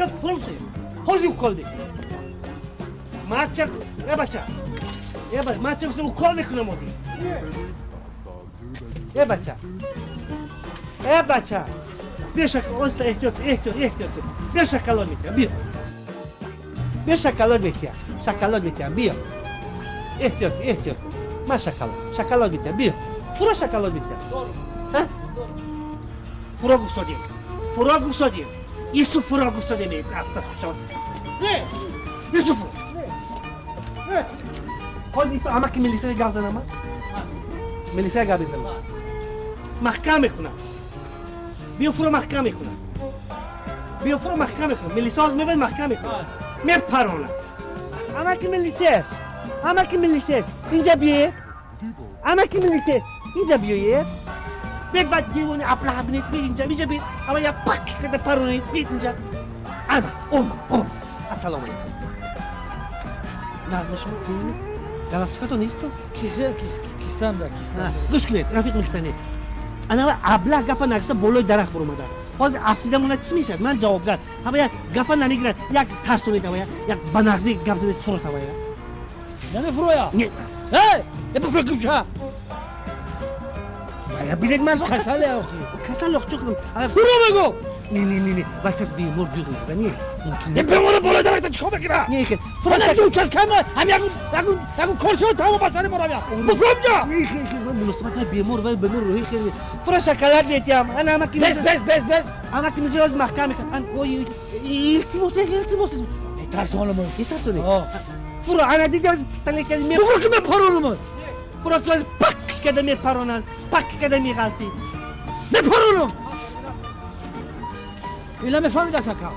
Я фурӯ ҳозир укол мекунам. Мача, э бача. Э бача, ман ча укол мекунам ҳозир. Э бача. Э бача. Биё оста эҳтиёт, эҳтиёт, эҳтиёт. Биё шоколад метиҳам, биё. Биё шоколад метиҳам. Шоколад метиҳам, биё. Эҳтиёт, эҳтиёт. Ман шоколад, шоколад метиҳам, биё. Фуро шоколад метиҳам. Ҳа? Фуро гуфтодем. Фуро гуфтодем. Ису фуро гуфтодем. Афта хушон. Не. Ису фуро. Не. Ҳозир исто амаки милисия гап занам? Милисия гап мезанам. Маҳкам мекунам. Биё фуро маҳкам мекунам. Биё фуро маҳкам мекунам. Милисия ҳозир мебояд маҳкам мекунам. Мепаронам. Амаки милисияш. Амаки милисияш. Инҷа биёед. Амаки милисияш. Инҷа биёед. Бед ва девони аблаҳ бинед. Бед инҷа, инҷа бед. Ама я пак карда паронед. Бед инҷа. Ана, омад, омад. Ассалому алайкум. Нағма шумо тинми? Галастукато несту? Кистам да, кистам. Гӯш кунед, рафиқ милитсионер. Ана аблаҳ гапа нагуфта болои дарахт буромадааст. Ҳозир афтида монад чӣ мешавад? Ман ҷавобгар. Ҳама як гапа намегирад, як тарсонед ҳама як ба нағзӣ гап занед фурот ҳама я. Намефуроя? Не. Эй, бифуро кунча. Вая билет мазо. Касале охи. Касал ох чӣ кунам? Фуро мегӯ. Не, не, не, не. Вай кас бемор дюғ мекунад. Не. Мумкин Не бемора болои дарахта чӣ кор мекунад? Не, хел. Фуро чӣ участка ма ҳам ягон ягон ягон кор шуд тамом ба сари мо равям. Буфуро инҷа. Не, хел, хел. Вай муносибат вай бемор, вай бемор рӯҳи хел. Фуро шоколад метиҳам. Ана амаки Бес, бес, бес, бес. Амаки милисия ҳозир маҳкам мекунад. Ан ой, илтимос, илтимос. Тарсонам. Метарсонед? Фуро, ана диди ҳозир пистолет карди ме. Буфуро ки мепаронам. Фуро ки ҳозир пак карда мепаронанд, пак карда меғалтӣ. Мепаронам. Ила мефаҳмида сака.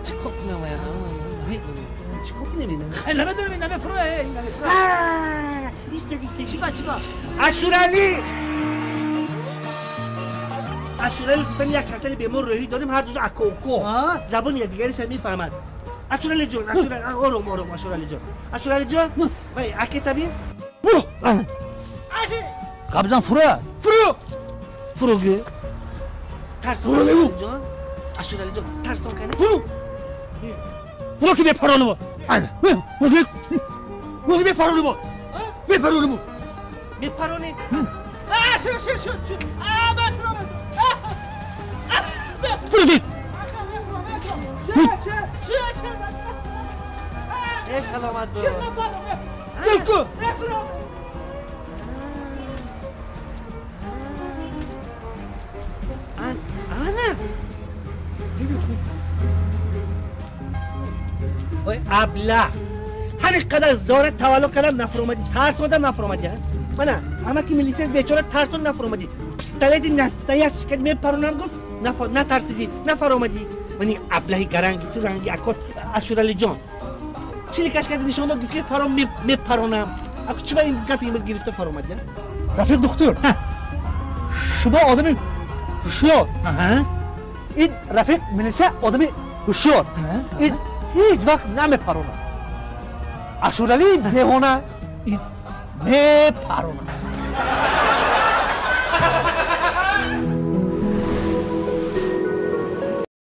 Чӣ кор кунам вай? Чӣ кор кунем ина? Хеле намедонам, ин намефуроя, ин намефуроя. Истед, истед. Чӣ ба, чӣ ба? Ашуралӣ! Ашуралӣ гуфтам як касали бемор рӯҳӣ дорем, ҳар дузу акоуко. Забони якдигариша мефаҳмад. Ашуралӣ ҷон, Ашуралӣ, ором, ором, Ашуралӣ ҷон. Ашуралӣ ҷон, вай акета бин. Буро. Аши! Гап зан фуроя. Фуро! Фуро гӯ. Тарсон Ашуралӣ ҷон. Ашуралӣ ҷон, тарсон кани. Фуро! Фуро ки мепаронам. Ана. Фуро мепаронам. Мепаронам. Мепаронӣ? Шу, шу, шу, шу. Мефуро. Фуро дид. Э, саломат бош. Ку. Ана. Ой, аблаҳ. Ҳамин қадар зора таваллуд кардам нафуромадӣ, тарсондам нафуромадӣ, а? Мана, амаки милитсия бечора тарсон нафуромадӣ. Пистолети настоящий карди мепаронам гуфт, натарсидӣ, нафаромадӣ. Мани аблаҳи гаранги ту ранги акот Ашуралӣ ҷон. Чиликаш карди нишон дод, гуфт ки фаро мепаронам. Аку чӣ ба ин гапи гирифта фаромадӣ, а? Рафиқ духтур. Шумо одами ҳушёр. Ин рафиқ милисия одами ҳушёр. Ин ҳеҷ вақт намепаронад. Ашуралӣ девона ин мепаронад.